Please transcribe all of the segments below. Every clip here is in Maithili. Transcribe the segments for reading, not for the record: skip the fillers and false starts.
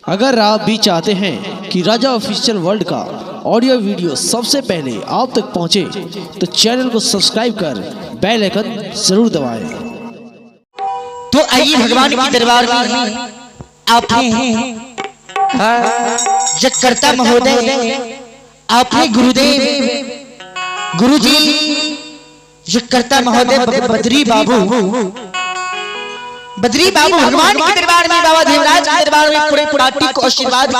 अगर आप भी चाहते हैं कि राजा ऑफिशियल वर्ल्ड का ऑडियो वीडियो सबसे पहले आप तक पहुंचे, तो चैनल को सब्सक्राइब कर बेल आइकन जरूर दबाएं। तो आइए भगवान के दरबार में आप हैं जगकर्ता महोदय, आप हैं गुरुदेव, गुरुजी जगकर्ता महोदय बद्री बाबू, बद्री बाबू भगवान के दरबार में, बाबा देवराज के दरबार में पूरे पार्टी को आशीर्वाद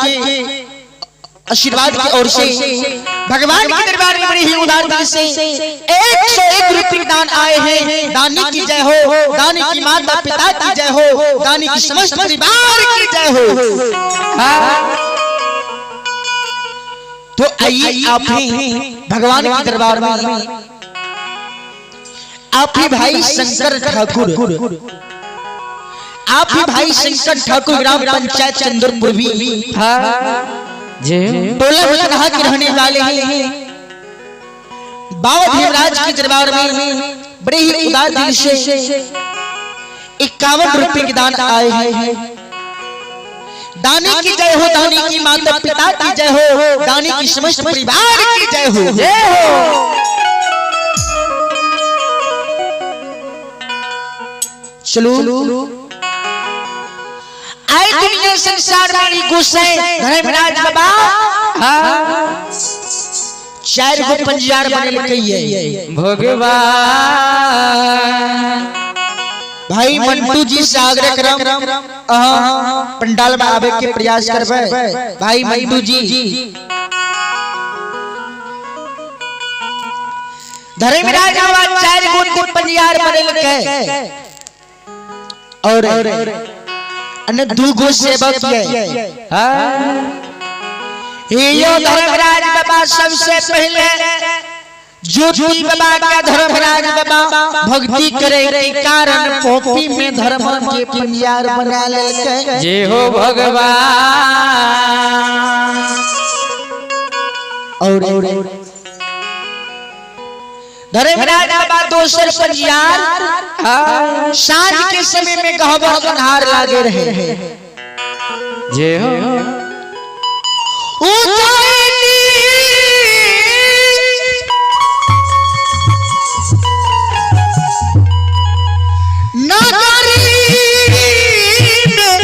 की ओर से भगवान के दरबार में बड़े ही उदार दिल से 101 रुपये दान आए हैं। दानी की जय हो, दानी की माता पिता की जय हो, दानी की समस्त परिवार की जय हो। तो आइए आप भी भगवान के दरबार में, आप ही भाई शंकर ठाकुर, आप ही भाई शंकर ठाकुर ग्राम पंचायत चंद्रपुर भी टोला मसनहा के रहने वाले हैं। बाबा धीमराज के दरबार में बड़े ही उदार दिल से 51 रुपए के दान आए हैं। दानी की जय हो, दानी की माता पिता की जय हो, दानी की समस्त परिवार की जय हो। जय हो। चलो आए दुनिया संसार में गुस्से धर्मराज बाबा चार गो पंजियार बने है। भगवान भाई मंटू जी से आग्रह करम पंडाल में आवे के प्रयास करबे। भाई मंटू जी धर्मराज बाबा चार गो पंजियार बने है और अने दू गो सेवक ये यो धर्मराज बाबा सबसे पहले ज्योति बाबा का धर्मराज बाबा भक्ति करे के कारण पोपी में धर्म के पंजियार बना लेलकै। जय हो भगवान। और धर्मराज बाबा दोसर पंजियार साँझ के समय में गहबर अन्हार लागे रहे। जय हो। उज्जैनी नगरी में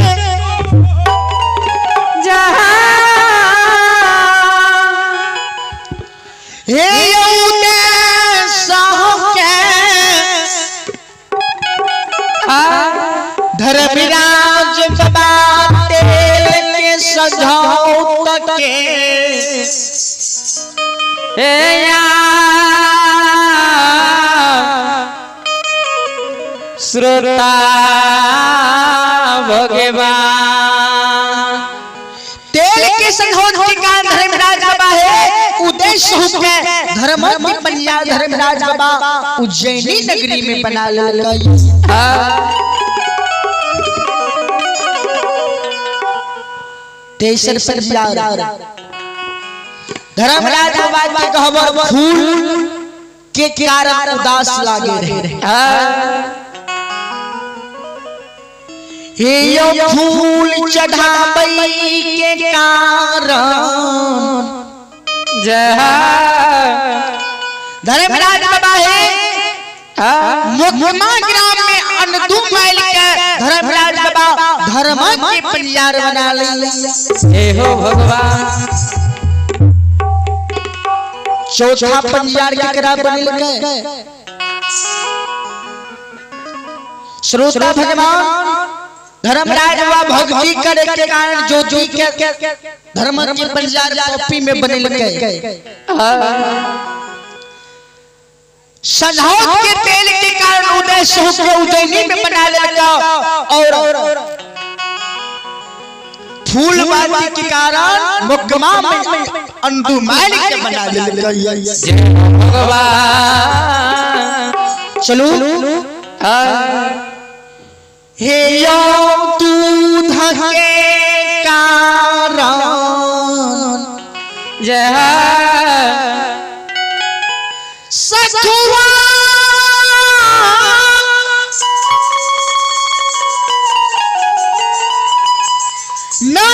हे यौने साह के धर्मराज बाबा तेल के सजाओ तके श्रोता भगवान तेल के संघोत के कारण धर्मराज बाबा है उदय सहु के धर्म के पंजा धर्मराज बाबा उज्जैनी नगरी में बना ललकै। तेसर पंजियार धर्मराज बाबा के गहबर फूल के कारण उदास लागे रहे। हे यो फूल चढ़ाबै के कारण जय धर्मराज बाबा है मुकमा ग्राम में अनदू माइल के धर्मराज बाबा धर्म के पंजियार बना ले। जय हो भगवान। चौथा पंजियार के करा बनेल के श्रोता भगवान धर्मराज बाबा भक्ति करे के कारण ज्योति के धर्म के पंजियार कॉपी में बनेल के सजावट के तेल के कारण उदय सहु के उदयनी में बना लेगा और फूल बाती के कारण मुकमा में अंडू माइल के बना लेगा। जय भगवान। चलो हे यो दूध के कारण जय सखुआ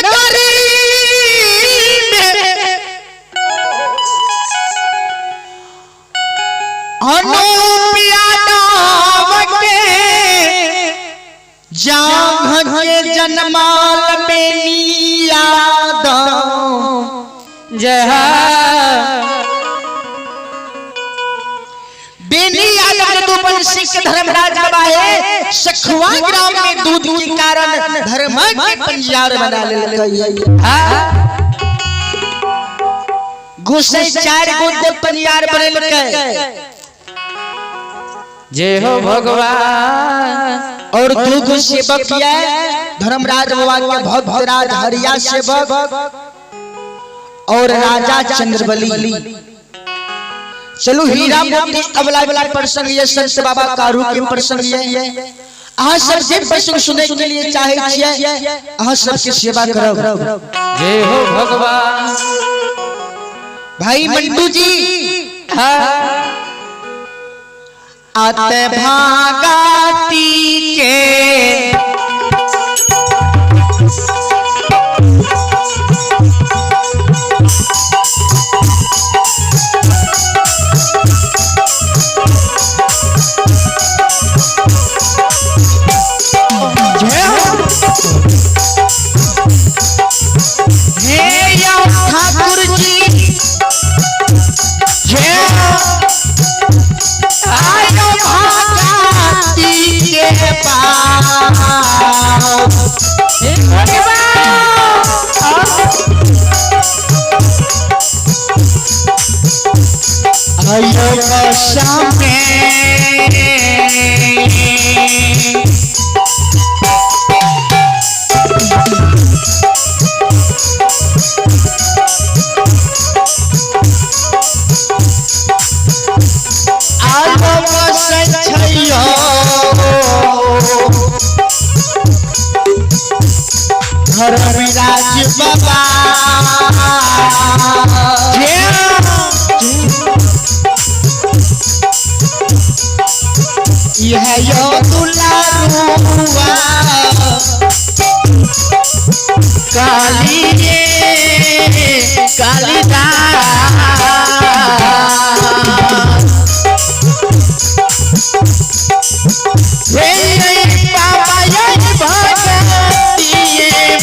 नगरी में अनूप यादव के जांघ के जनमाल बेनी यादव। जय हो। बेनी यादव यदुवंशी के धर्मराज बाबा है सखुआ ग्राम में दूध के कारण धर्म के पंजार बना लेलकै। हाँ। गुस्से 4 गो देव पंजार बनेलकै। जय हो भगवान। और 2 गो सेवक ये धर्मराज बाबा के भक्तराज हरिया सेवक और राजा चंद्रबली। चलो हीरा मोती अबला वाला प्रसंग ये संत बाबा कारू के प्रसंग ये अहाँ सब जे प्रसंग सुने के लिए चाहे छियै अहाँ सबके सेवा करब। जय हो भगवान। भाई मंटू जी हाँ। आते भागाती के ठाकुर जी जय आयो भागाती के पास। आयो सामने आयो बसै छैयो धर्मराज बाबा। यह यो दुलारुआ काली कालिदास। हे बाबा ये भगवती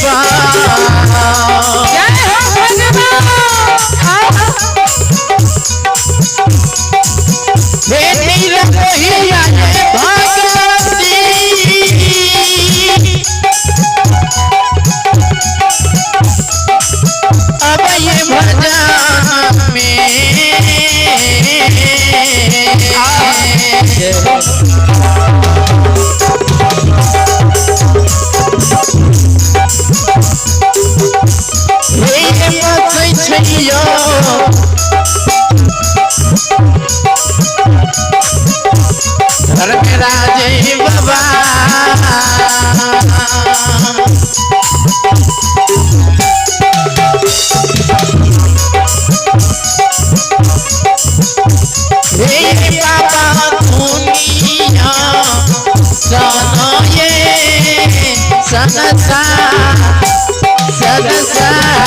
बाबा। जय हो भगवान। हे निरमोहिया भगवती। अब ये भजन में हे बसै छैयो धर्मराज बाबा। हे बाबा दुनिया सनो ये संसार संसार।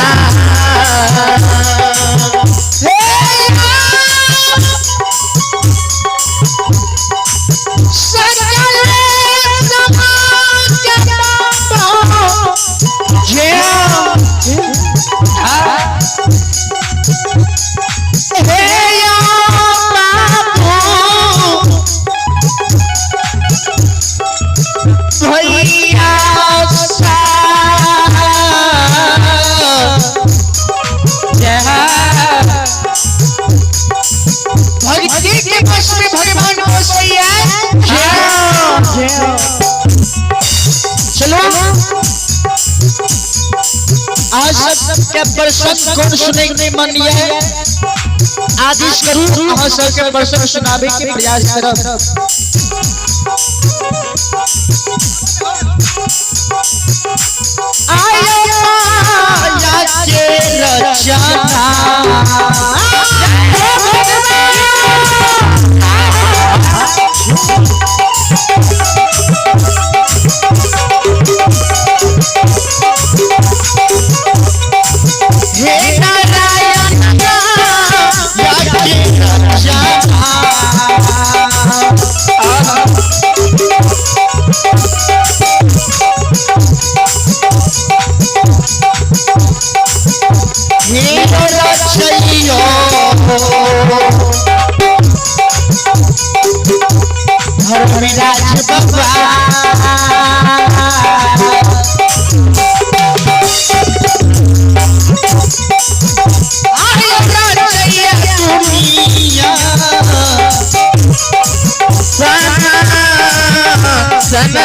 भक्ति के बस में भगवान बसैया। चलो आज सबके प्रसंग कौन सुने के मन ये आदेश करूं अहाँ सबके प्रसंग सुनावे के प्रयास करब। आयो माया के रचना हे रचैया धर्मराज बाबा। आयो रचैया दुनिया सन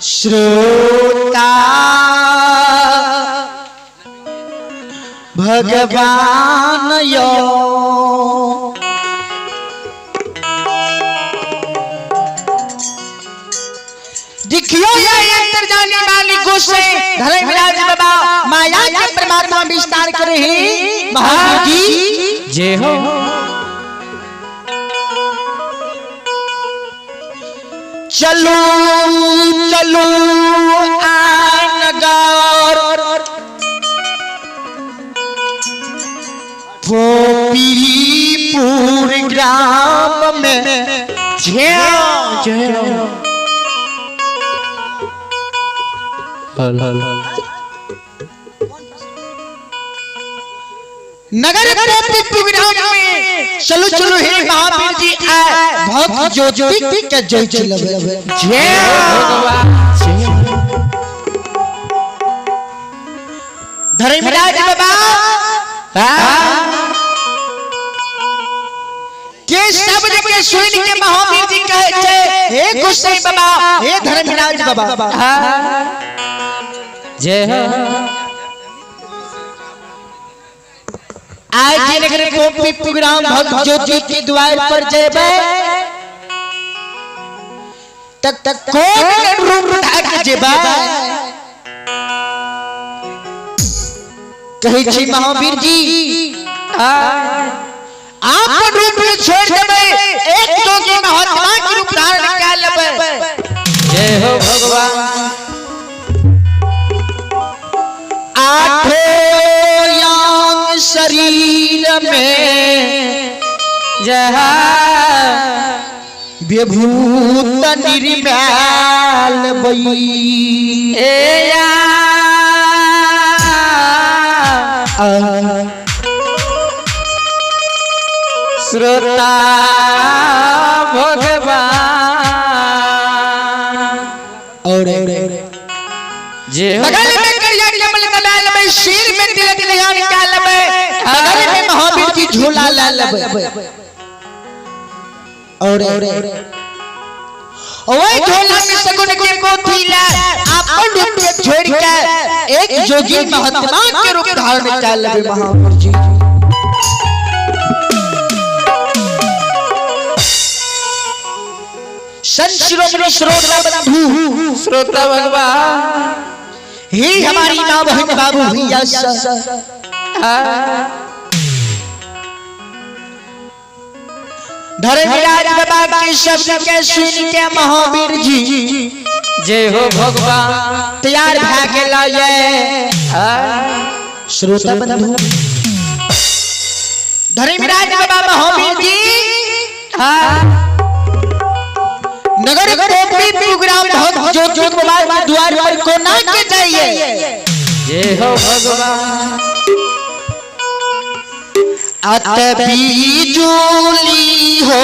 श्रोता भगवान यो देखियो ये अंतर जाने वाली गुस्से धर्मराज बाबा माया के परमात्मा विस्तार करे हैं महावीर जी। जय हो। चलो चलो आनगर पोपीपुर ग्राम में जय जय हो। नगर पोपीपुर ग्राम में चलो चलो हे महावीर जी आए भक्त ज्योति के जय चलबे। जय भगवान। धर्मराज बाबा के शब्द के सुन के महावीर जी कहे छे हे गुस्से बाबा, हे धर्मराज बाबा। जय हो। आज नगर पोपीपुर ग्राम भक्त ज्योति के द्वार पर जेबे तक तक कौन रूप धार के जेबा कहे छी महावीर जी आप रूप के छोड़ देबे एक जोगी महात्मा के रूप धारण कर लेबे। जय हो भगवान। आठों यांग शरीर में जय विभूत निर्मल बई ए या श्रोता भगवान। और जय हो। बगल में करिया कमल कला लेबै, सिर में तिलक ध्यान का लेबै, बगल में महावीर जी झूला ला लेबै। और ओए झोला में सगुन के पोथी ला अपन रूप के छोड़ के एक जोगी महात्मा के रूप धारण कर लेबै महावीर जी। संत शिरोमणि श्रोता बंधु श्रोता भगवान ही हमारी माँ बहन बाबू भैया धर्मराज बाबा के शब्द के सुन के महावीर जी जय हो भगवान। तैयार भए गेला ये। श्रोता बंधु, धर्मराज बाबा महावीर जी नगर कोपी प्रोग्राम बहुत ज्योति बाबा के द्वार पर कोना के जाइए। जय हो भगवान। अत बिजुली हो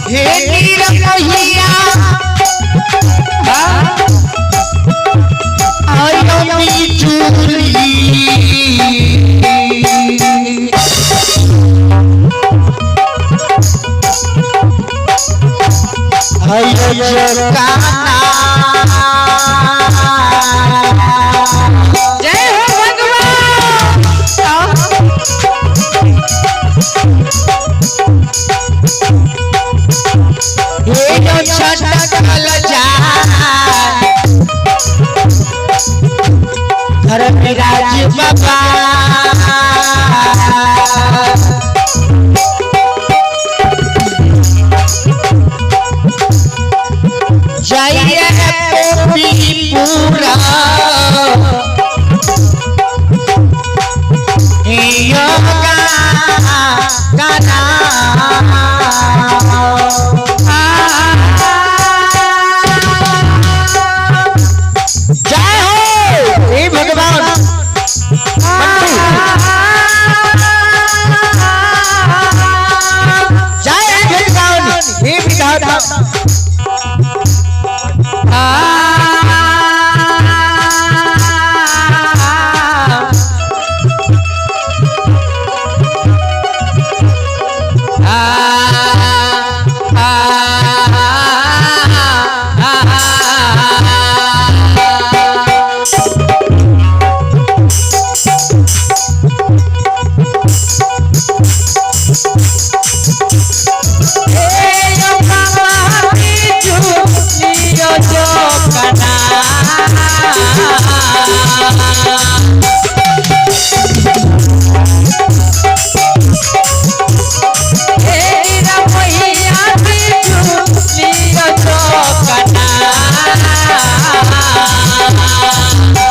हे नीरमहिया आयो बिजुली। जय हो भगवान। धर्मराज बाबा जाइए पोपी पूरा योगा गाना। जय हो हे भगवान। जय हे भगवान हे विधाता।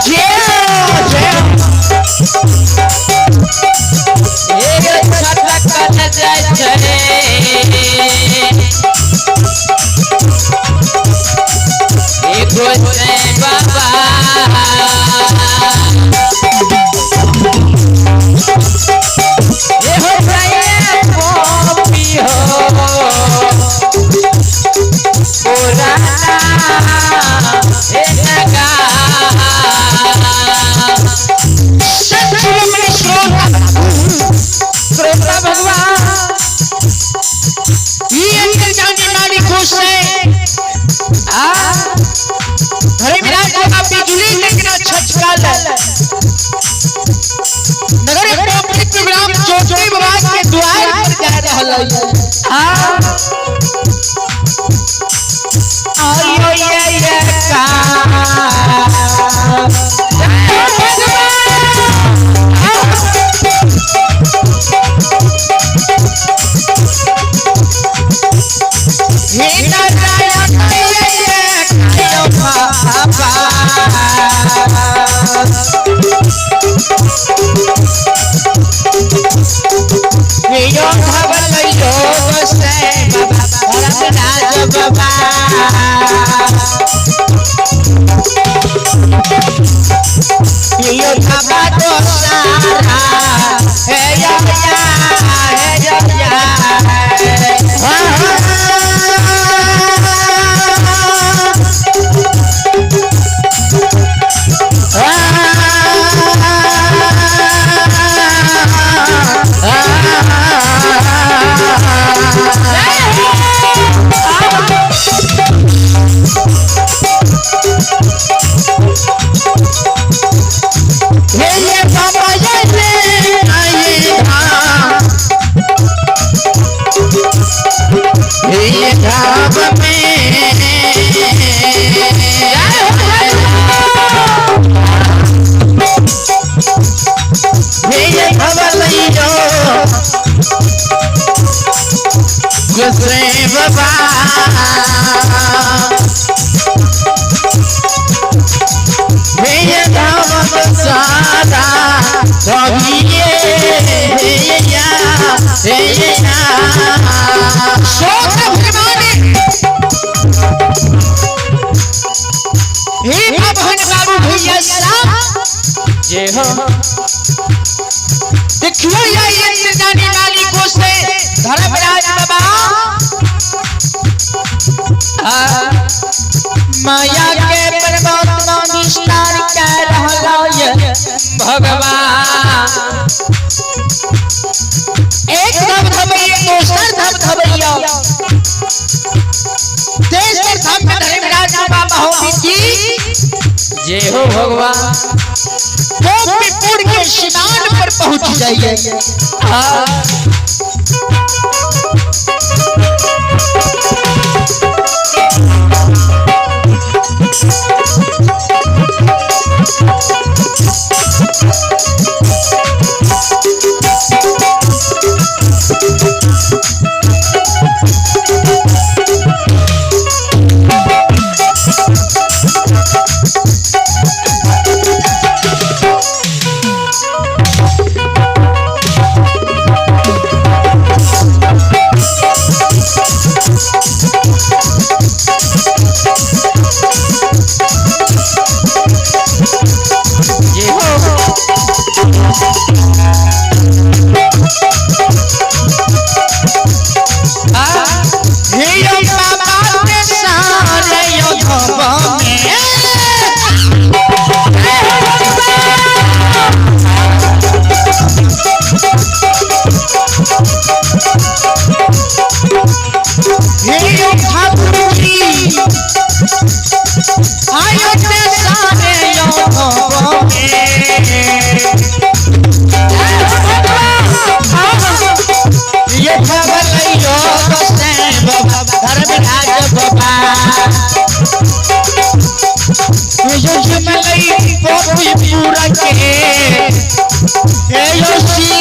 जय जय। संत श्रोता श्रोता भगवान, ये अंदर जाने वाली खुश है। धर्मराज बाबा बिजुली लेकिन छचकाल नगर कोपरी प्रोग्राम चौधरी बाबा के द्वार पर जा रहल है। आयो ये का हे नारायण ये कायो बाबा। यो धवल योग से बाबा धर्मराज बाबा। हे धाम में। हे भवलैयो गुस्से बाबा, हे धाम सारा धविए हे या हे या। श्रोत भगवान हे भगवान बाबू भैया साहब, जय हो। देखियो यह यंत्र जाने वाली को से धर्मराज बाबा माया के परमात्मा विस्तार कर रहा है भगवान। एक धम धमैया, दोसर धम धमैया, तेसर धम में धर्मराज बाबा हो जी। जय हो भगवान। गोपीपुर के सीमान पर पहुंच जाइए। जय हो। हे यो बाबा के सारे यो धम में। हे यो ठाकुर जी आयो ते सारे यो धम में। ये भवलैयो गोसाई बाबा धर्मराज बाबा, ये जुमलई गोपीपुर के हे यो श्री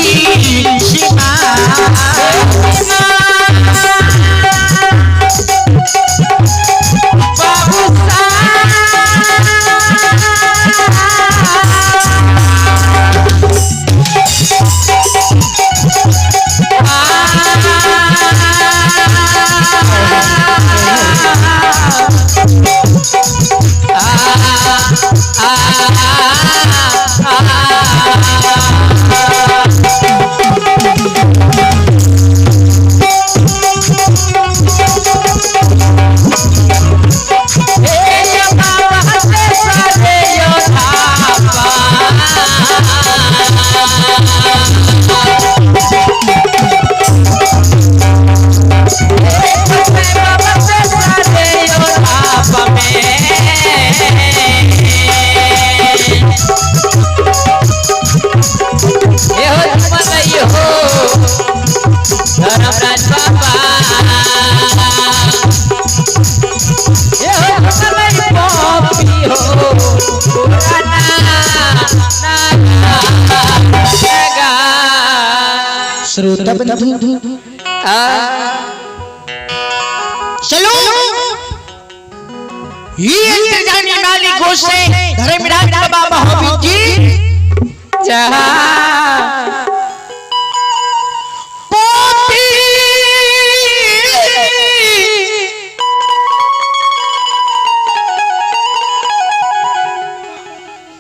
सीमा। धर्मराज बाबा ये हो तुम्हारी पॉपी हो पुराना ना लगा। श्रोता बंधु, चलो ये अंतर जाने वाली गोसे धर्मराज बाबा महावीर जी जहाँ पोती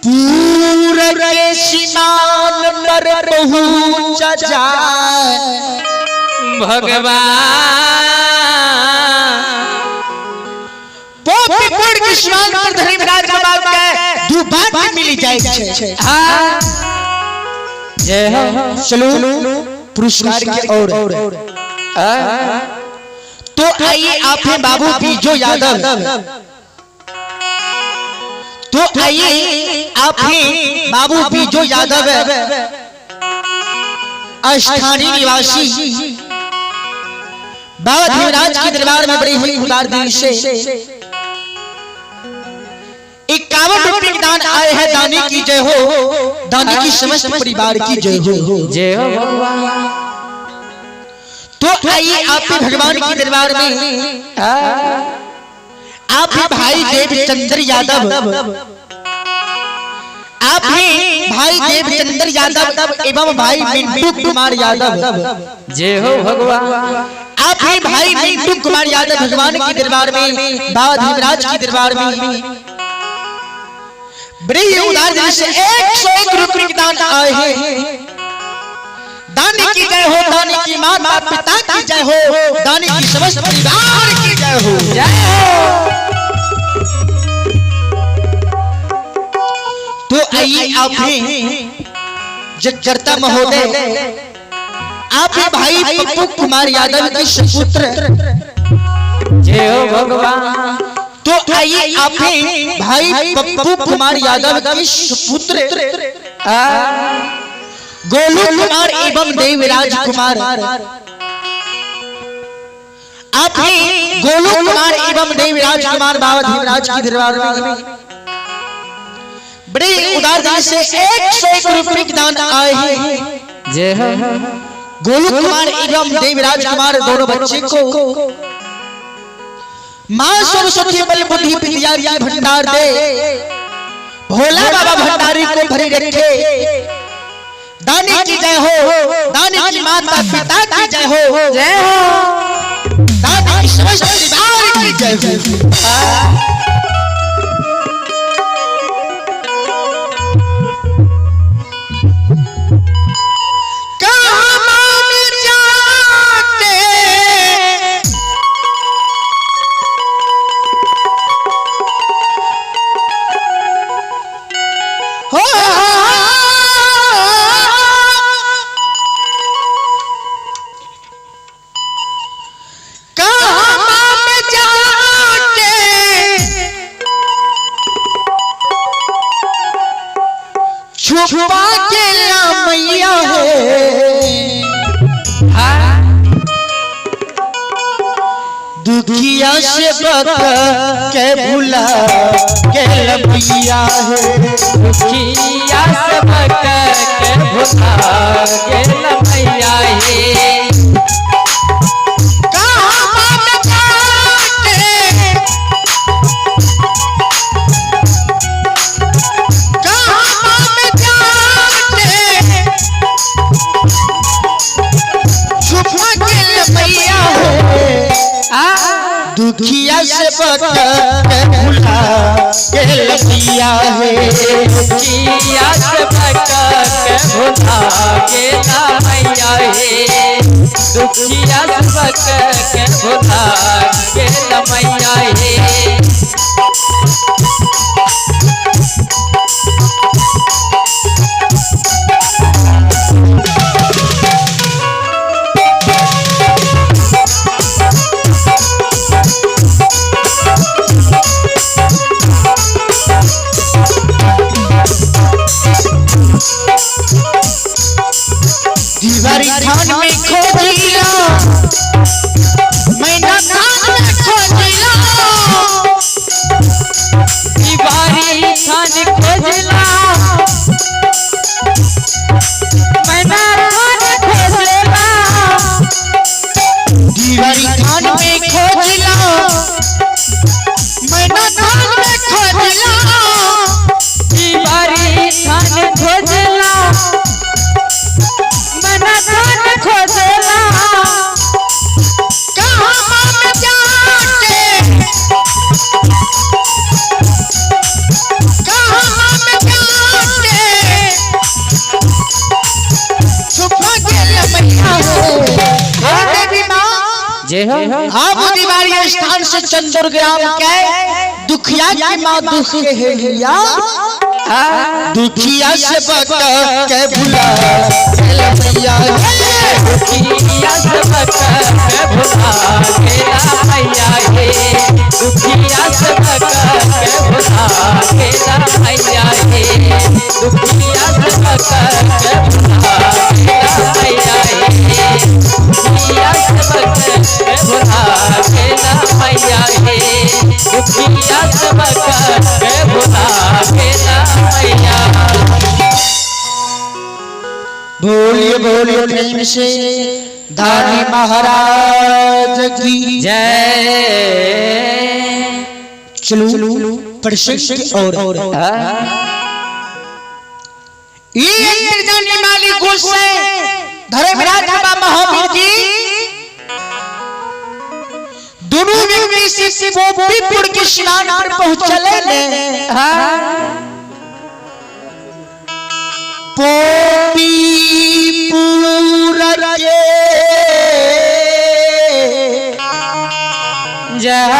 पूर के सीमान पर पहुंच जाए भगवान। पोपीपुर के सीमान पर धर्मराज बाबा के दू बात मिली जाए छे। हाँ जय हो। चलो पुरस्कार के और तो आइए आप हैं बाबू बीजो यादव, तो आइए आप हैं बाबू बीजो यादव स्थानीय निवासी बाबा धीमराज के दरबार में बड़ी हुई उदार दिल से 51 रुपये के दान आए हैं। दानी की जय हो, दानी की समस्त परिवार की जय हो। जय हो भगवान। तो आइए आप भी भगवान के दरबार में, आप भी भाई देवचंद्र यादव, आप भी भाई देवचंद्र यादव एवं भाई मिंटू कुमार यादव, जय हो भगवान। आप भी भाई मिंटू कुमार यादव भगवान के दरबार में, बाबा धीमराज के दरबार में बड़े ही उदार दिल से 101 रुपये के दान आए हैं। दानी की जय हो, दानी की माता पिता की जय हो, दानी की समस्त परिवार की जय हो। जय हो। तो आइए आप भी जगजरता महोदय, आप भी भाई पप्पू कुमार यादव के सुपुत्र, जय हो भगवान। तो आइए आप भी भाई पप्पू कुमार यादव के सुपुत्र गोलू कुमार एवं देवराज कुमार, आप भी गोलू कुमार एवं देवराज कुमार बाबा धीमराज की दरबार में बड़े उदार दिल से 101 रुपये के दान आए हैं। जय हो। गोलू कुमार एवं देवराज कुमार दोनों बच्चे को मां सरस्वती बल बुद्धि विद्या की भंडार दे, भोला बाबा भंडारी को भरी रखे। दानी की जय हो, दानी की माता पिता की जय हो, जय हो। दानी की समस्त परिवार की जय हो। कहाँ मान जाते हो, कहाँ मान जाते छुपा के मैया है, दुखिया से बक के भुला के लमैया है, दुखिया सबक के भुला के लमैया हे। कहाँ मान जाते, कहाँ मान जाते छुपा के लमैया है, दुखिया से बक के भुला के लमैया है, दुखिया सबक के भुला के लमैया हे। दुखिया सबक के भुला के लमैया हे। दीवारी थान में खोजिला, मैना थान में खोजिला, दीवारी थान खोजला, मैना थान खोजला, दीवारी थान में खोजिला, मैना थान में खोजिला, दीवारी थान खोजला, मैना थान खोजला। कहाँ मान जाते, कहाँ मान जाते छुपा के लमैया हो। हे देवी माँ, जय हो। आप दीवारी स्थान से चंदुर ग्राम के दुखिया की माँ दुख के हेलिया, दुखिया से बक के भुला के लमैया है, दुखिया सबक के भुला के लमैया हे। दुखिया सबक के भुला के लमैया हे। दुखिया सबक के भुला के लमैया हे। दुखिया सबक के भुला बोलिए बोलिए प्रेम से दानी महाराज की जय। चलो प्रसंग की और ये अंतर जानने वाली गुस्से धर्मराज बाबा महावीर जी दोनों व्यक्ति से गोपीपुर के स्नान पर पहुंचले ने। पोपीपुर के जय।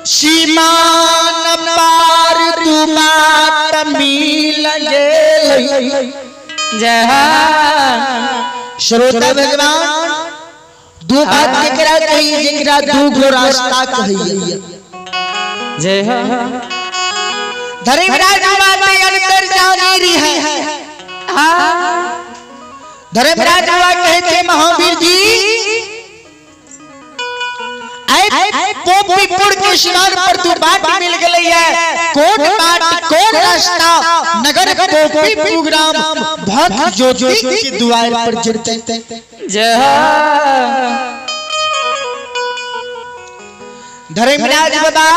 सीमान पार तू बाट मिल गेल। जय। श्रोता भगवान दू बात केकरा कही जेकरा दू गो रास्ता कही। जय। धर्मराज बाबा अंतर जानी रही है। धर्मराज बाबा कहते महावीर जी पोपीपुर के स्नान पर तू बाट मिल गई है। कौन बाट कौन रास्ता नगर पोपीपुर ग्राम भक्त ज्योति के द्वार पर जुड़ते। जय। धर्मराज बाबा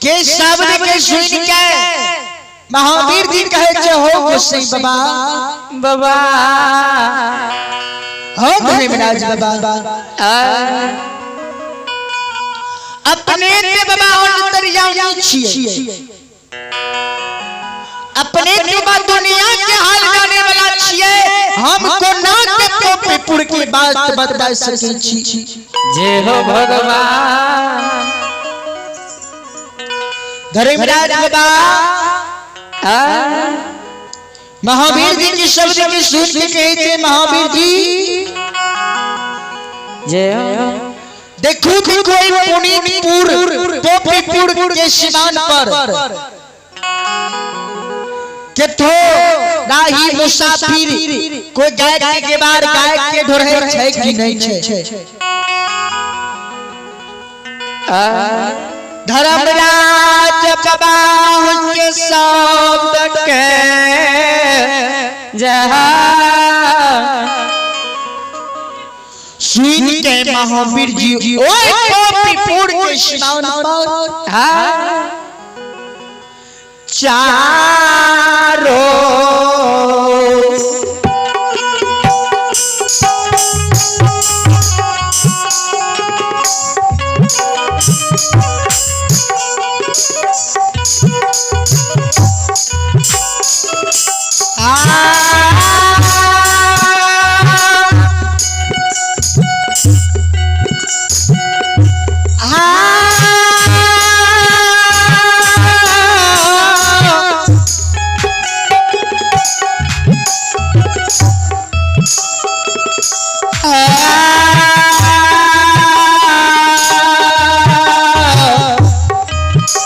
के शब्द के सुन के महावीर जी कहे छे हो गोसाई बाबा बाबा हो धर्मराज बाबा अपने ते बाबा अंतर्यामी छिए। अपने के बाद दुनिया के हाल जाने वाला छिए। हमको ना के पोपीपुर की बात बता सके छी। जय हो भगवान। धर्मराज बाबा महावीर जी की शब्द की सुन के कहे थे महावीर जी जय हो। देखो देखो पुनीतपुर पोपीपुर के सीमान पर के थो राही मुसाफिर कोई गाय के गेबार गाय के ढोरहे छै कि नहीं छै। धर्मराज बाबा के शब्द के जय। सुन के महावीर जी ओए पोपीपुर के सीमान पर चारो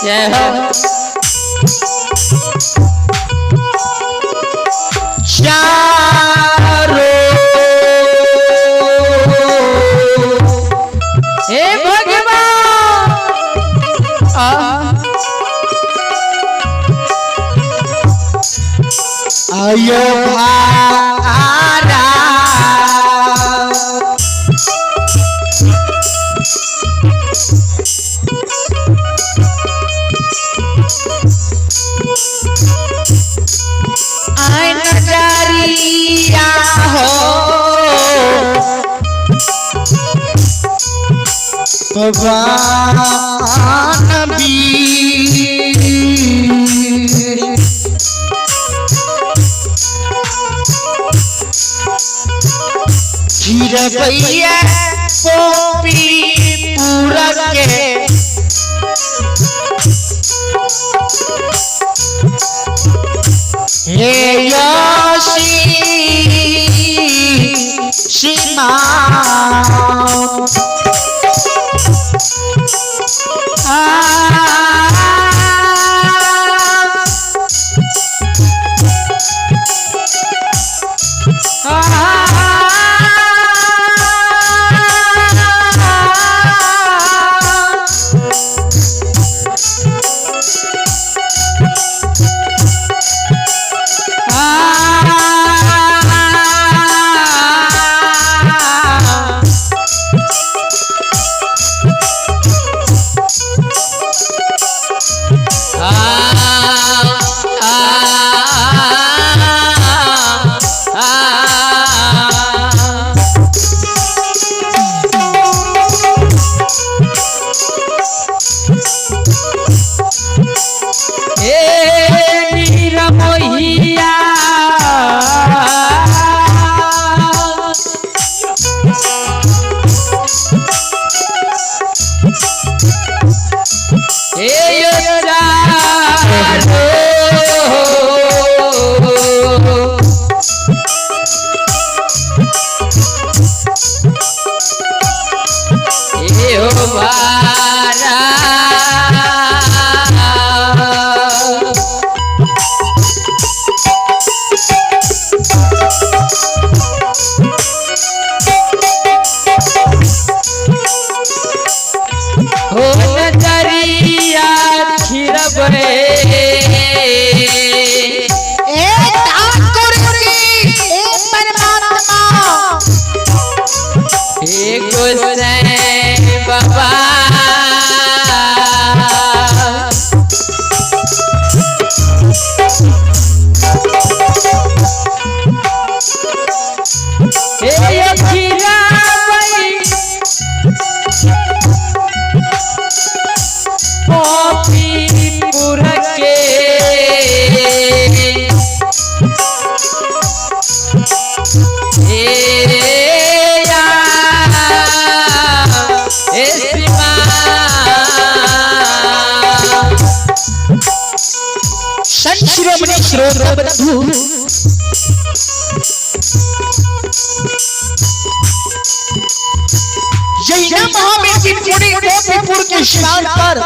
जय हो। चारो हे भगवान आयो भारा आय नजरिया हो भगवान वीर खीरबैया पोपी पूरा के हे यशी सीमा आ संत शिरोमणि श्रोता बंधु, यही ना महावीर जी पुरी गोपीपुर के स्थान पर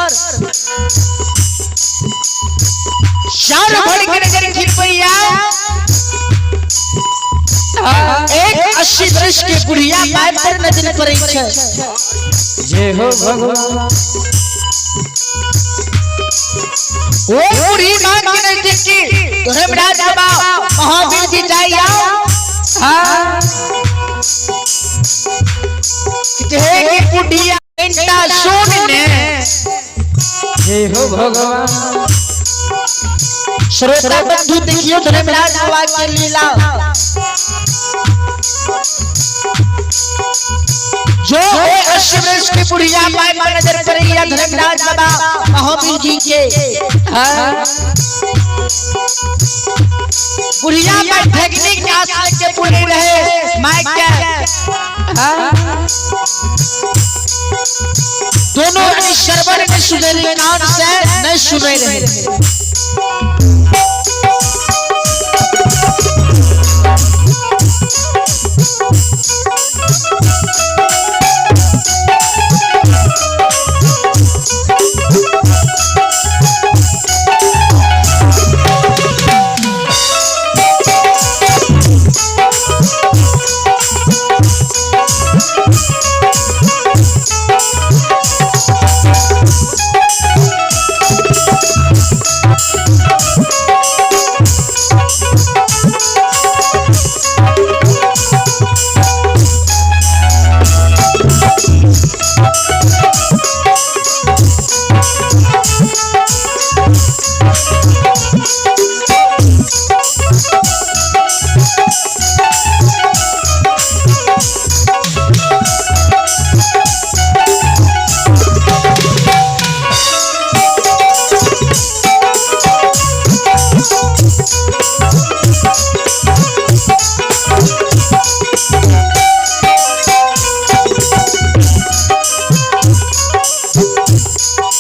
चार भर के नजर खिरपैया एक 80 वर्ष के बुढ़िया माय पर नजर पड़े छे। जय हो भगवान। ओ बूढ़ी मां के नजदीक की धर्मराज बाबा महावीर जी जाइया हे कि बुढ़िया घंटा सुन ने। जय हो भगवान। श्रोता बंधु देखियो धर्मराज बाबा के लीला, जो ओ 80 वर्ष की बुढ़िया माय पर नजर पड़ेगा धर्मराज बाबा महावीर जी के। बुढ़िया माय फेंकने के आस लेके बुढ़े रहे my के दोनों ने श्रवण में सुने रहे, कान से नहीं सुने रहे।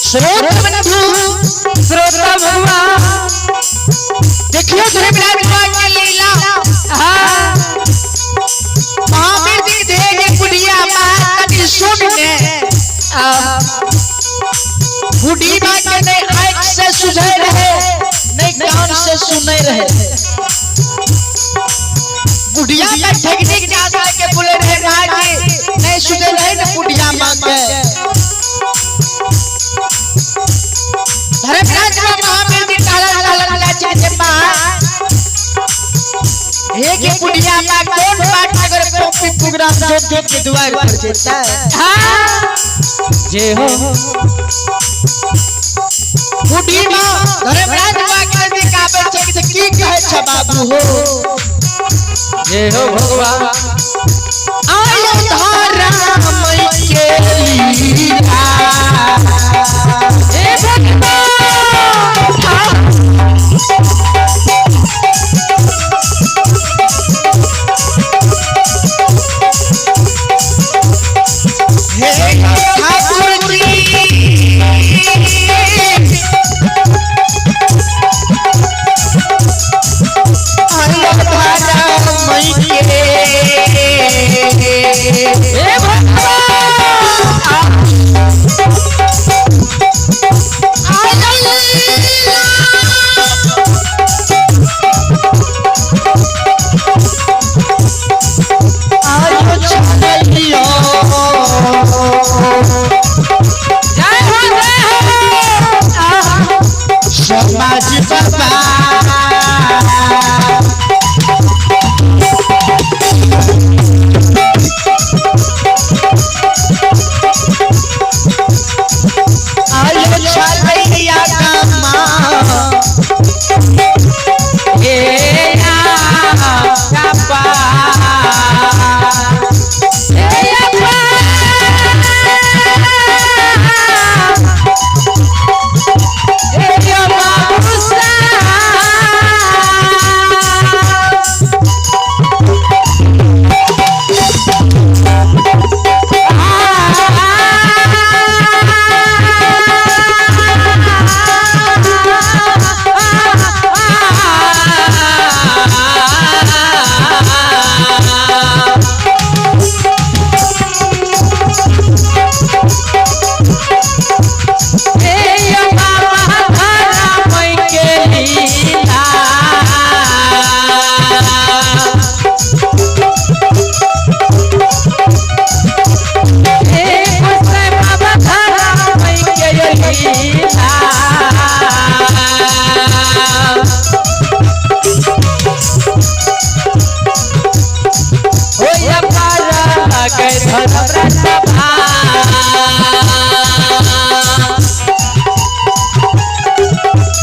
श्रोता बंधु, श्रोता भगवान, देखियो धर्मराज बाबा के लीला। महावीर जी दे बुढ़िया माँ तनी सुन ने। बूढ़ी माँ के नहीं आंख से सुझे रहे, नहीं कान से सुने रहे। बुढ़िया का ठगने के आशा के बोले रहे माँ के नहीं सुने रहे न बुढ़िया माँ के। धर्मराज बाबा महावीर जी टाला टाला लाचे जे माँ एक बुढ़िया माँ कौन बात अगर पोपी प्रोग्राम जो जो के द्वार पर जेता है। जय हो। बूढ़ी माँ धर्मराज बाबा के नजदीक आवे छै कि की कहै छ बाबू हो। जय हो भगवान। आयो धर्म के लीला। हे भगवान। हे ठाकुर जी, आयो धर्म के धर्मराज बाबा।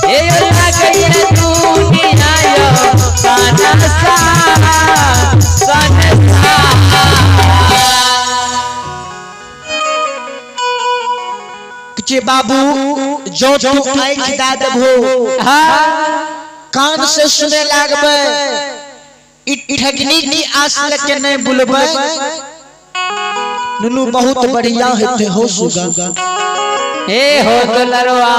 ए लागैया दुनिया यो सनसा सनसा। जे बाबू जो तू आँख दा देबो कान से सुने लागबे, ई ठगनी की आस लेके नहीं बुलबे। नुनू बहुत बढ़िया हेते हो सुगा। ए हो दुलरवा।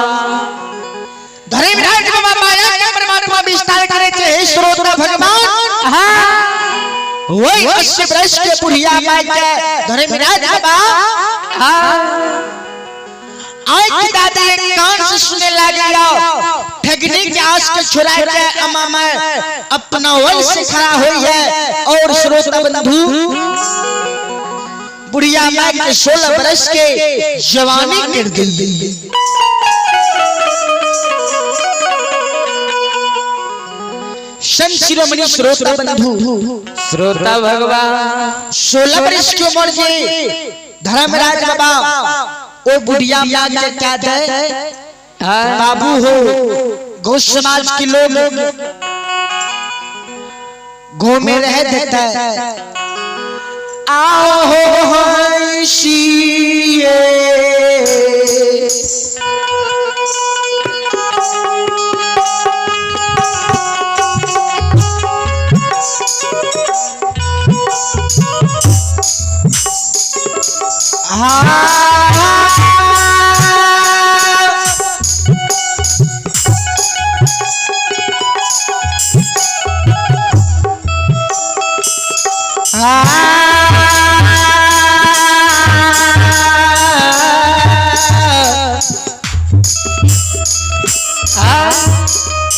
धर्मराज बाबा माया के परमात्मा विस्तार करे छे। हे श्रोता भगवान, वही 80 वर्ष के बुढ़िया माई के धर्मराज बाबा आँख दादी कान से सुने लागिया, ठगनी के आस के छुड़ा के अम्मा में अपना वल से खड़ा हुई है। और श्रोता बंधु, बुढ़िया माई के 16 बरस के जवानी कर दी। संत शिरोमणि श्रोता बंधु, श्रोता भगवान, 16 वर्ष की उम्र जे धर्मराज बाबा ओ बुढ़िया माँ के क्या दे बाबू हो। गौ समाज के लोग गौ में रह देता है। आओ हंसिए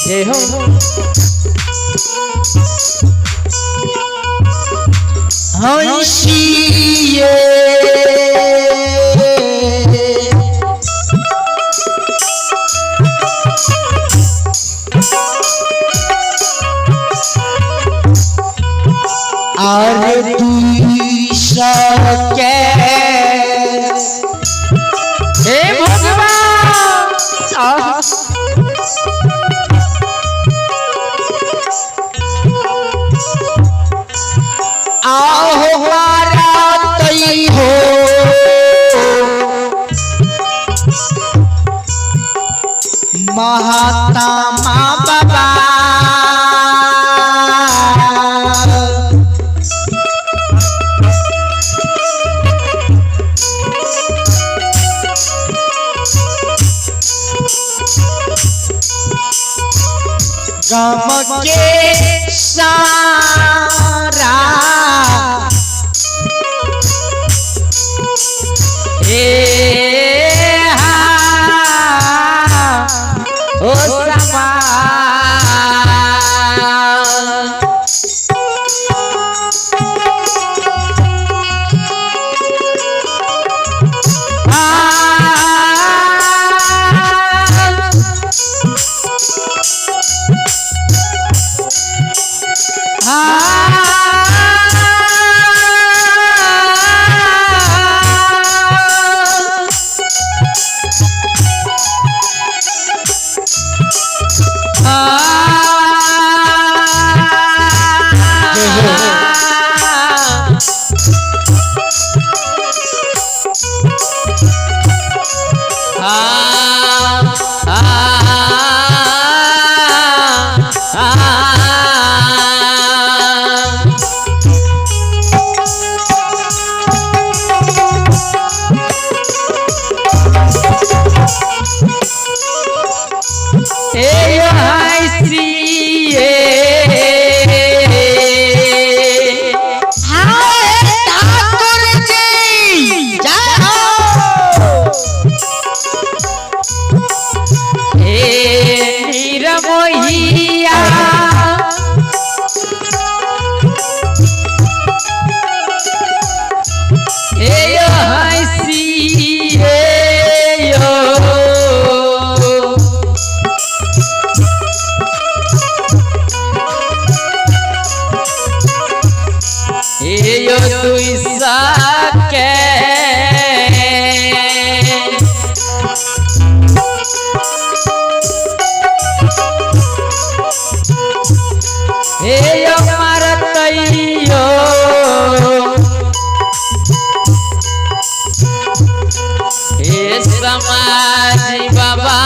जय हो। हंसिए और के हे भगवान, आहो तई हो महात्मा बाबा। गम के सारा ए हा ओ समा। के हे यो मारतैयो हे समाज बाबा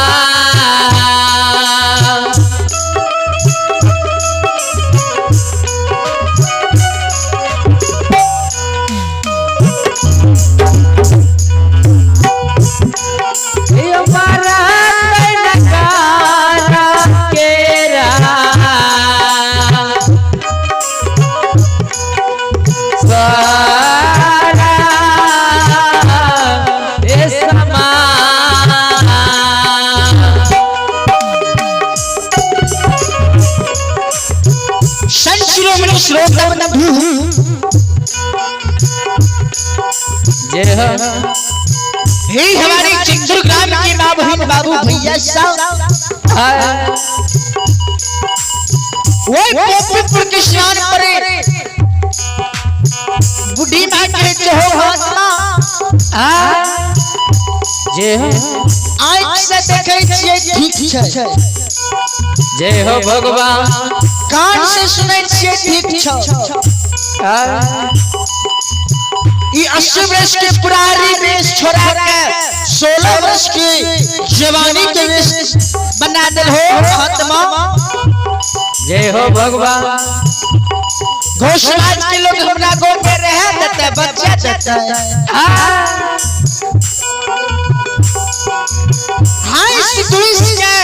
हे मारतै नकारा केरा सारा ए समा संत शिरोमणि श्रोता बंधु जय हो हे हमारे चिंदूर ग्राम के माँ बहन बाबू भैया साहब, वो गोपीपुर के स्नान पर बुढ़ी माँ के जो महात्मा जय हो आँख से देखे छियै ठीक छै, जय हो भगवान कान से सुनै छियै ठीक छै। ई 80 वर्ष के पुरानी वेश छोड़ा के 16 वर्ष के जवानी के वेश बना दिल हो महात्मा। जय हो भगवान। घोष समाज के लोग हमरा गोद में रह देते बच्चा देते हाय दुइस के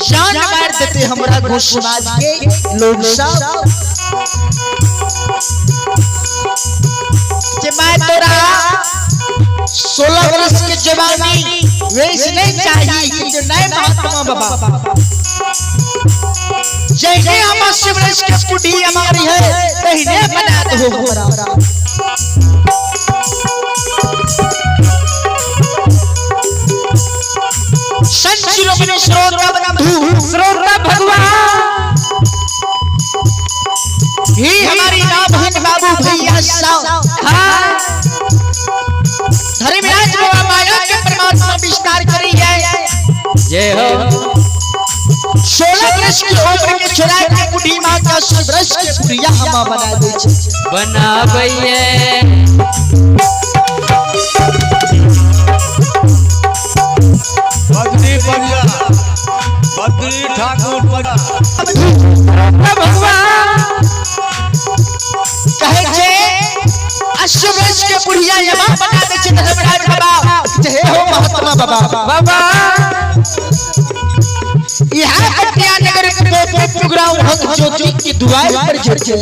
जान मार देते हमरा घोष समाज के लोग सब। जे मैं तोरा 16 वर्ष के जवानी वेश नहीं चाहिए कि जो नए महात्मा बाबा जैसे हम 80 वर्ष के बुढ़ी हमारी है तहने बना दो हमरा। संत शिरोमणि श्रोता बंधु श्रोता भगवान ही हमारी माँ बहन बाबू भैया साहब धर्मराज बाबा माया के परमात्मा विस्तार करी है। जय हो 16 वर्ष की उम्र के छोड़ा के बुढ़ी माँ का 80 वर्ष के बुढ़िया हमा बना दे बनाबैये बद्री पंजा बद्री ठाकुर पंजा भगवान कहे छे 80 वर्ष के बुढ़िया यमा बना दे छे धर्मराज बाबा जय हो महात्मा बाबा बाबा यहाँ पटिया नगर के प्रोग्राम हक ज्योति की दुआई पर जुटे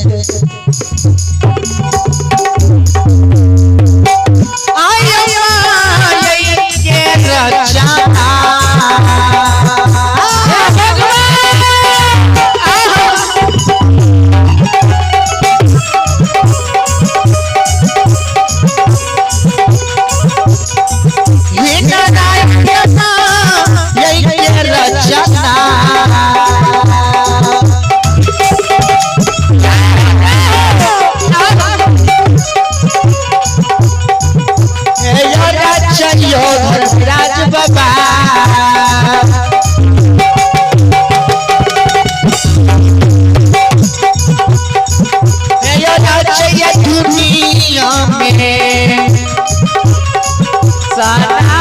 आई अम्मा के रचना हे नारायण ये रचना रचयो धर्मराज बाबा रचय दुनिया में सना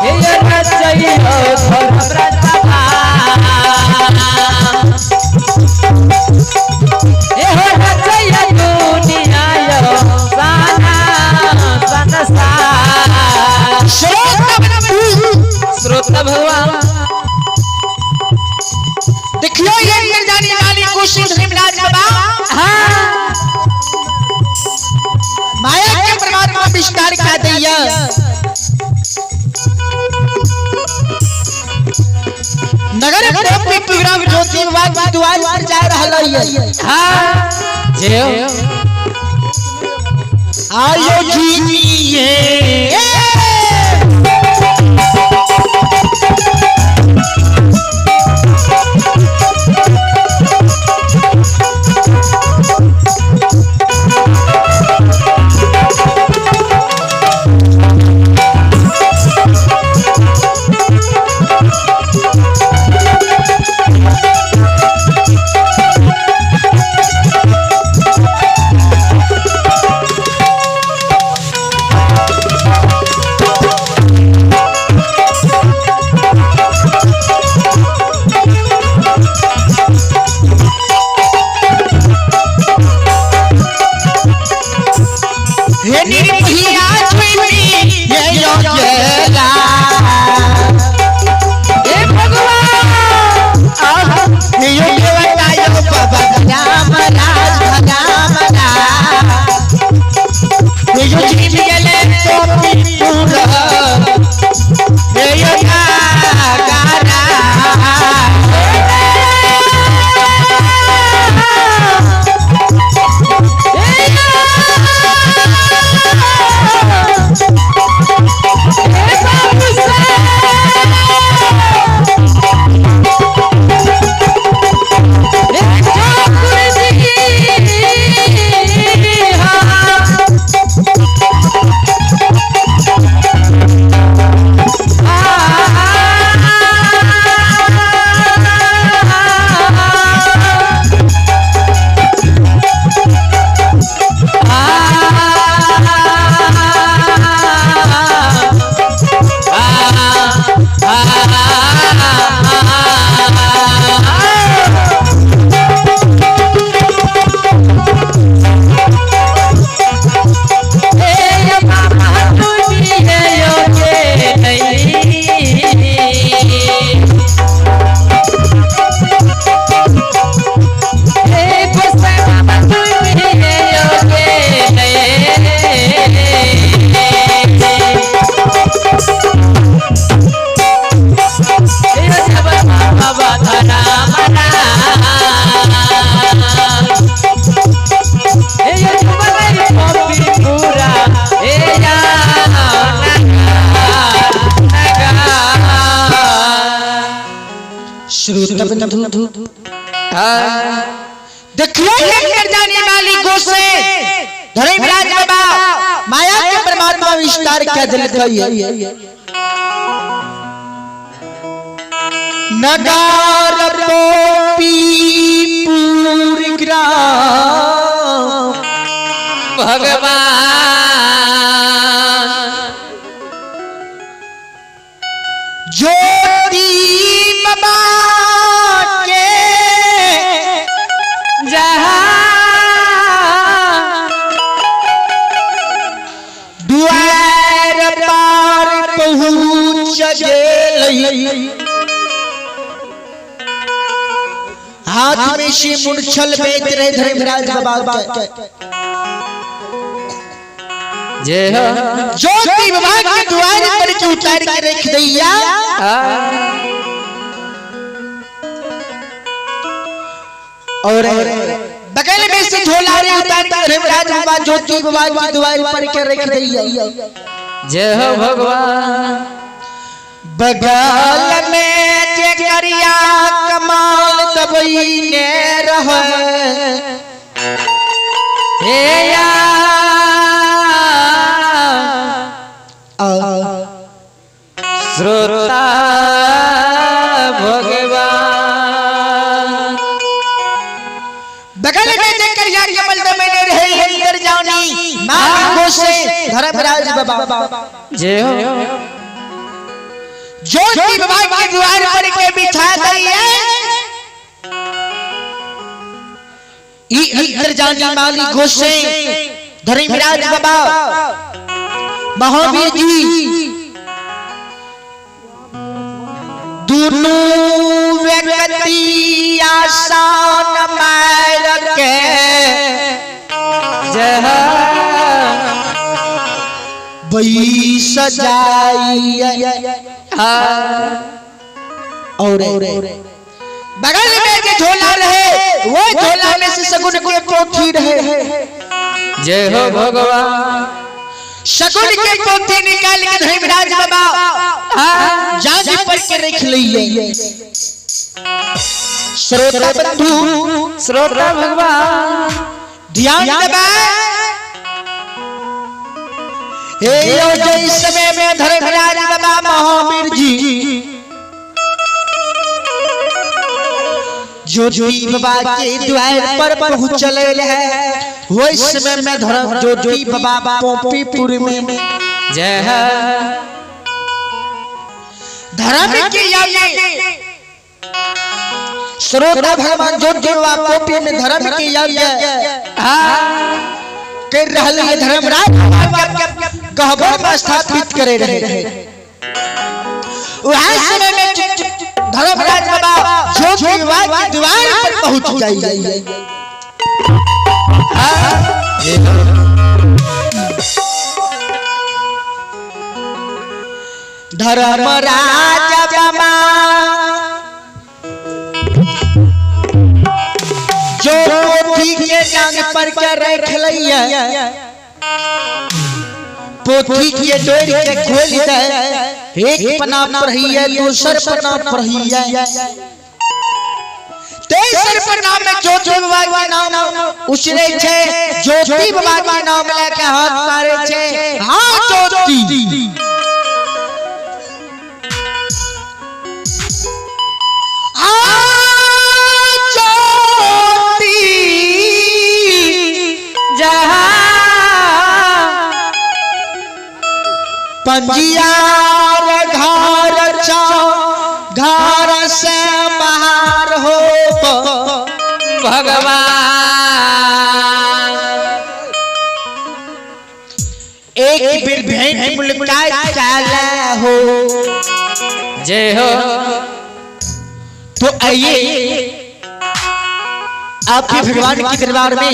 हे रचैयो धर्मराज बाबा। हे हो रचैया दुनिया यो साना संसार। श्रोता बंधु, श्रोता भगवान, देखियो ये अंदर जाने वाली कोशिश धर्मराज बाबा। हाँ, माया के परमात्मा विस्तार कर दिया। नगर प्रोग्राम ज्योति विभाग की द्वार पर जा रहा है। हाँ, जय हो। आयो जी हे निर्भया छुई ये योगेला। हे भगवान, हे योगेवता यो बाबा राम राज राम राम। हे यो जीवियले तो पूरा हे योगा गारा। श्रोता बंधु, देखियो ये अंदर जाने वाली गोसे धर्मराज बाबा माया के परमात्मा विस्तार क्या दिल गई। नगार पोपी पूर ग्राम भगवान, ज्योति बाबा के जहाँ द्वार पार पहुँच गेलई। हाथ में से मुंछल बेच रहे धर्मराज बाबा के। जय हो। ज्योति विभाग के द्वार पर के उतार के रख दिया। और बगल में से झोला रे उतार के धर्मराज बाबा ज्योति विभाग के द्वार पर के रख दिया। जय हो भगवान। बगल में जे करिया कमाल दबई ने रहे। हे या श्रोता भगवान, बगल में जे करिया कमल दबई ने गोसे धर्मराज बाबा जय हो। ज्योति बाबा के द्वार पर के बिछा दिए। ई अंतर्जानी माली गोसे धर्मराज बाबा महावीर जी दोनों व्यक्ति आसान मार के जय हो। बैस जाइए। और बगल में जो झोला रहे वो झोला में से शगुन के पोथी रहे। जय हो भगवान। शगुन के पोथी निकाल के धर्मराज बाबा जांच पर के रख लिए। श्रोता बंधु श्रोता भगवान ध्यान देबे। हे यो जय समय में धर्मराज बाबा महावीर जी ज्योति बाबा के द्वार पर पहुंचल है, वही समय में धर्म ज्योति बाबा पोपीपुर में जय हो। धर्म के यज्ञ श्रोता भगवान ज्योति बाबा पोपी में धर्म के यज्ञ कर रहल है। धर्मराज गहबर में स्थापित करे रहे। वह समय में धर्मराज बाबा ज्योति बाबा के द्वार पर पहुंच जाइए। धर्मराज बाबा जो पोथी के जांग पर के रख लिया, पोथी के डोर के खोल दे, एक पन्ना पढ़िए दूसर पन्ना पढ़िए तेसर पन्ना में ज्योति बाबा के नाम उसरे छे, ज्योति बाबा के नाम लेके हाथ मारे छे। हाँ ज्योति पंजियार घर चा घर से बाहर हो भगवान। एक बेर भेंट मुलाकात चाला हो। जय हो। तो आइए आपके भगवान के दरबार में,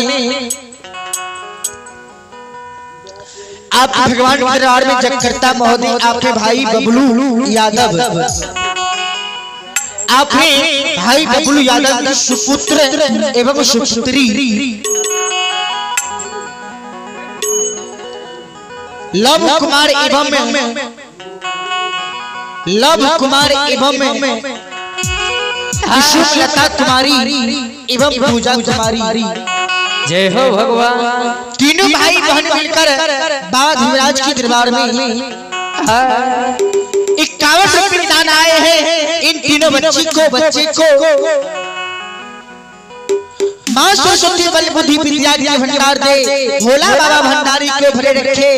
आपके भगवान के दरबार में जगकर्ता महोदय आपके भाई बबलू यादव, आपके भाई बबलू यादव के सुपुत्र एवं सुपुत्री लव कुमार एवं लव कुमार एवं कुसुम लता कुमारी एवं पूजा कुमारी। जय हो भगवान। तीनों भाई बहन मिलकर बाबा धर्मराज के दरबार में 51 रुपये दान आए हैं। इन तीनों बच्ची को बच्चे को मां सरस्वती बल बुद्धि विद्या के भंडार दे, भोला बाबा भंडारी को भरे रखे।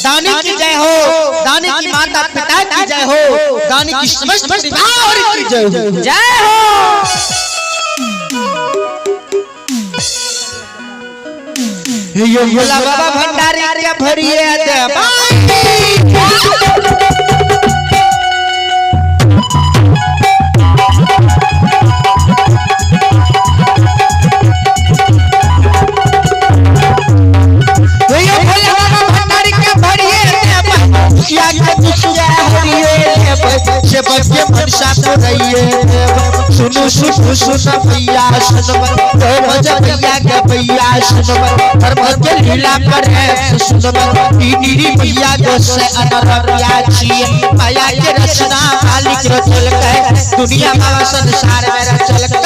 दानी की जय हो, दानी की माता पिता की जय हो, दानी की समस्त परिवार की जय हो। जय हो। यो भोला बाबा भंडारी के भरिए दे। यो भोला बाबा भंडारी के भरिए दे। दुखिया के दुखिया हरिए से बच्चे मनसा को रहिए। सुनु सुनु सुन भैया सुन तो भज भैया के भैया सुन धर्म के लीला पर है सुन नीरी भैया गोसे अनरबिया छी माया के रचना मालिक रचल के दुनिया बाबा संसार में रचल के।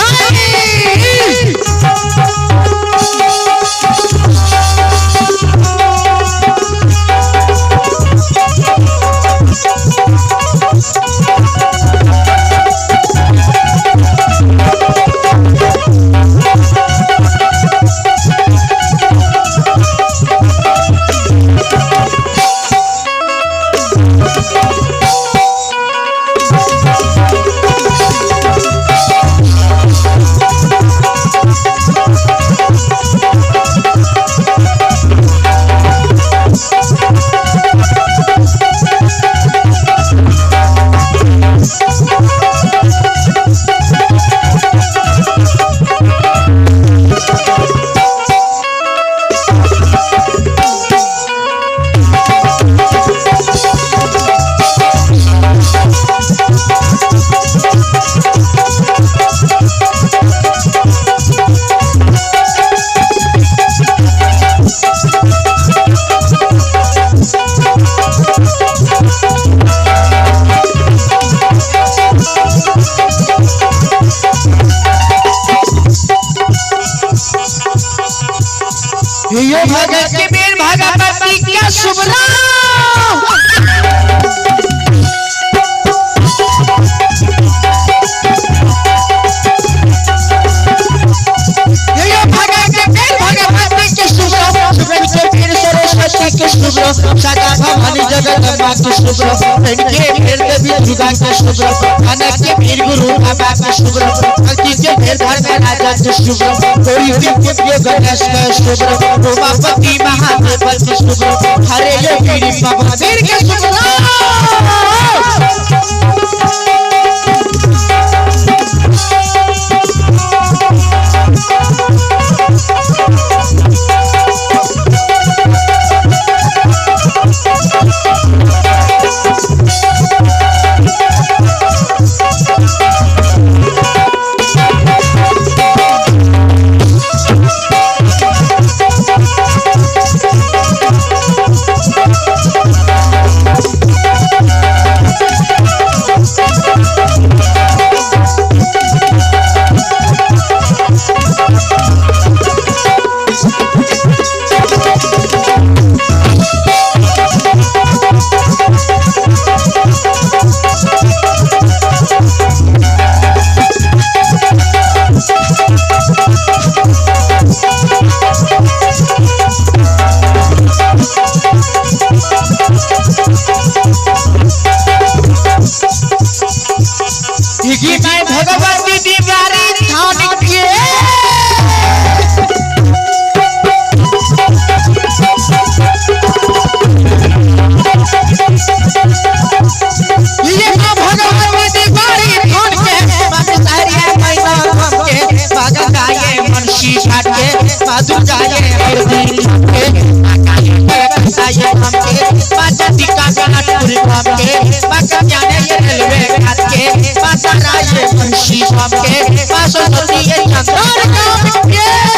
यो भगत के वीर भगवती का शुभ नाम। यो भगत के वीर भगवती के शुभ नाम, सुब्रत के वीर सरस्वती के शुभ नाम, सदा भवानी जगदम्बा के शुभ नाम, के वीर देवी दुर्गा के शुभ नाम, खाना के वीर गुरु बाबा के शुभ नाम, कल्कि के वीर धर्म राजा के शुभ नाम, गौरी के प्रिय गणेश के शुभ नाम, उमापति महादेव के शुभ नाम, हरे यो वीर बाबा वीर के शुभ नाम। मैं भगवती दीवारी थान के ये मां भगवती दीवारी थान के, मां सारिया मैना हम के, मां गंगाए मुंशी घाट के, मां दुर्गाए हरदी के, मां काली कलकत्ताए हम के, मां चंडिका घाटपुर हम के, मां कन्याने ये रेलवे घाट के, मां ताराए मुंशी हम के, मां सरस्वती ये चंद्र काम के।